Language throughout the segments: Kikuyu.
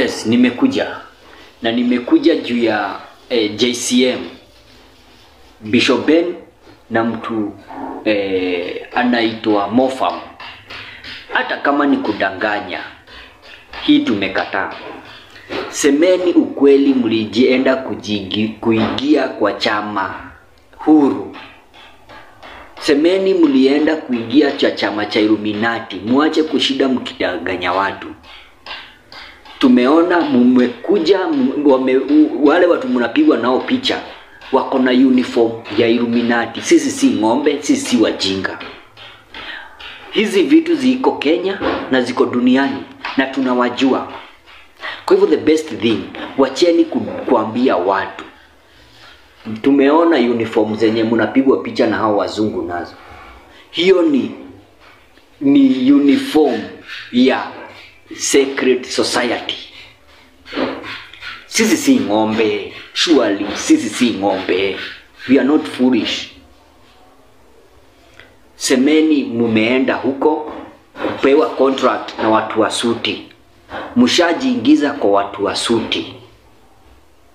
Yes, nimekuja na nimekuja juu ya JCM Bishop Ben na mtu anaitwa Mofam. Hata kama ni kudanganya, hii tumekataa. Semeni ukweli, mlijienda kuingia kwa chama huru. Semeni mlienda kuingia cha chama cha Illuminati. Muache kushida mkidanganya watu. Tumeona mmekuja, wale watu mnapigwa nao picha wako na uniform ya Illuminati. Sisi si ng'ombe, sisi si wajinga. Hizi vitu ziko Kenya na ziko duniani na tunawajua. Kwa hivyo the best thing, wacheni kuambia watu. Tumeona uniform zenye mnapigwa picha na hao wazungu nazo. Hiyo ni uniform ya secret society. Sisi si ng'ombe, surely sisi si ng'ombe. We are not foolish. Semeni mumeenda huko kupewa contract na watu wa suti. Mshajiingiza kwa watu wa suti.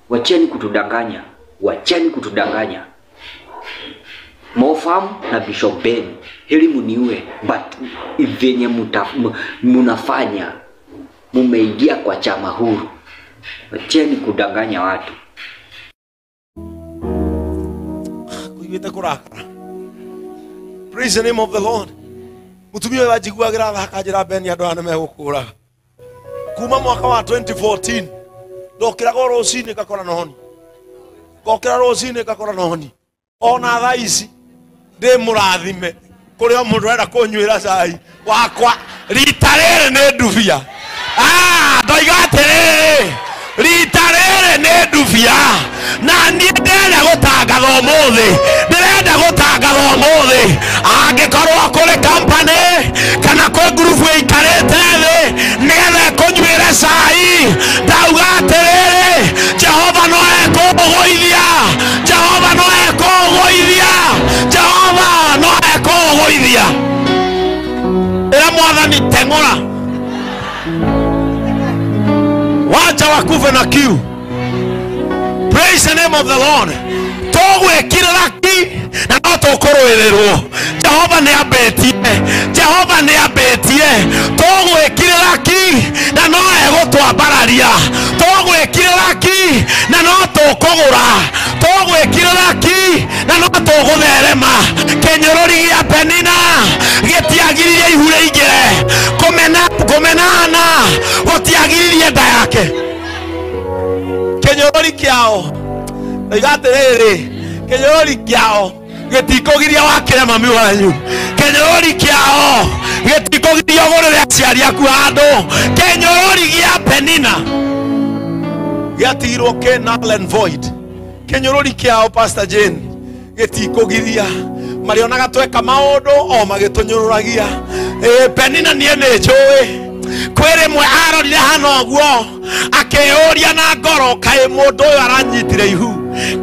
Wacheni kutudanganya. Wacheni kutudanganya. Mofam na Bishop Ben, hili muniue, but vyenye munafanya, mumeingia kwa chama huru. Wacheni kudanganya watu. Praise the name of the Lord. Mutumia wa jiguagira thaka njira Ben andu aya nimegukuraga. Kuma mwaka wa 2014 ndokiraga rucini ngakora nohoni. Ngokira rucini ngakora nohoni. Ona thaa ici ndi murathime kuri o mundu arenda kunywira cai wakwa rita riri ni ndubia. Ndoiga atiriri, rita riri ni ndubia na niĩ ndĩrenda gũtangatha ũmũthĩ, ndĩrenda gũtangatha ũmũthĩ angĩkorwo kũrĩ company kana kwĩ ngurubu ĩikarĩte thĩ nĩgetha ĩkũnyuĩre cai, ndauga atĩrĩrĩ, Jehova no ekũgũithia, Jehova no ekũgũithia, Jehova no ekũgũithia. Ĩra Mwathani teng'ũra, wacha wakufe na kiu. Praise the name of the Lord. Tũgwĩkirĩra ki na no tũkũrũĩrĩrwo. Jehova nĩ ambĩtie, Jehova nĩ ambĩtie. Tũgwĩkirĩra ki na no egũtwambararia. Tũgwĩkirĩra ki na no tũkũgũra. Tũgwĩkirĩra ki na no tũgũtherema. Kĩnyũrũri gĩa Penina gĩtiagiririe ihu rĩingĩre. Kũmenana gũtiagiririe nda yake. Kĩnyũrũri kĩao ndoiga atĩrĩrĩ, kĩnyũrũri kĩao gĩtikũgiria wakĩre mami wanyu. Kĩnyũrũri kĩao gĩtikũgiria ũgũrĩre aciari aku handũ. Kĩnyũrũri gĩa Penina gĩatigirwo kĩ null and void. Kĩnyũrũri kĩao Pastor Jane gĩtikũgiria, marĩonaga tweka maũndũ o magĩtũnyũrũragia. Penina niĩ nĩ njũĩ kwĩ rĩmwe arorire hana ũguo akĩyũria na ngoro, kaĩ mũndũ ũyũ aranyitire ihu,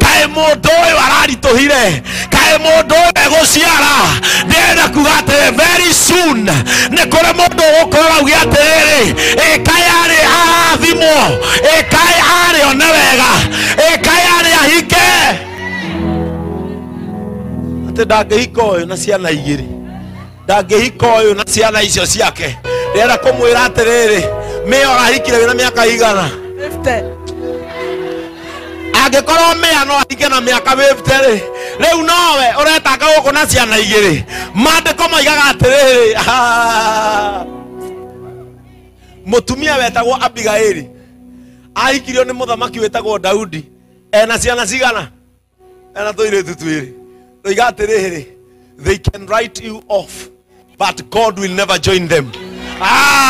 kaĩ mũndũ ũyũ araritũhire, kaĩ mũndũ ũyũ egũciara. Ndĩrenda kuga atĩrĩ, very soon nĩ kũrĩ mũndũ ũgũkorwo auge atĩrĩrĩ, ĩ kaĩ arĩ arathimwo, ĩ kaĩ arĩ one wega, ĩ kaĩ arĩ ahike. Atĩ ndangĩhika ũyũ na ciana igĩrĩ, ndangĩhika ũyũ na ciana icio ciake. Ndĩrenda kũmwĩra atĩrĩrĩ, mĩa ũrahikire wĩna mĩaka igana? 50. Angĩkorwo mĩa no ahike na mĩaka 50 rĩ, rĩu nowe ũretanga gũkũ na ciana igĩrĩ. Maandĩko moigaga atĩrĩrĩ, mũtumia wetagwo Abigaili ahikirio nĩ mũthamaki wĩtagwo Daudi, ena ciana cigana? Ena tũirĩtu twĩrĩ. Ndoiga atĩrĩrĩ, they can write you off but God will never join them.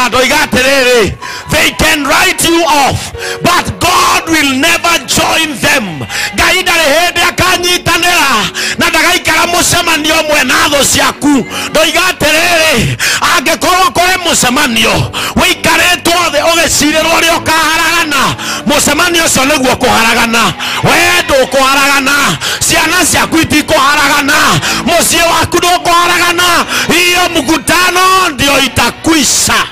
Ndoiga atĩrĩrĩ, they can write you off but God will never join them. Ngai ndarĩ hĩndĩ akanyitanĩra na ndagaikara mũcemanio ũmwe na thũ ciaku. Ndoiga atĩrĩrĩ, angĩkorwo kũrĩ mũcemanio wĩikarĩtwo thĩ ũgĩcirĩrwo ũrĩa ũkaharagana, mũcemanio ũcio nĩguo kũharagana. We ndũkũharagana, ciana ciaku itikũharagana, mũciĩ waku ndũkũharagana. Hiyo mkutano ndio itakwisha.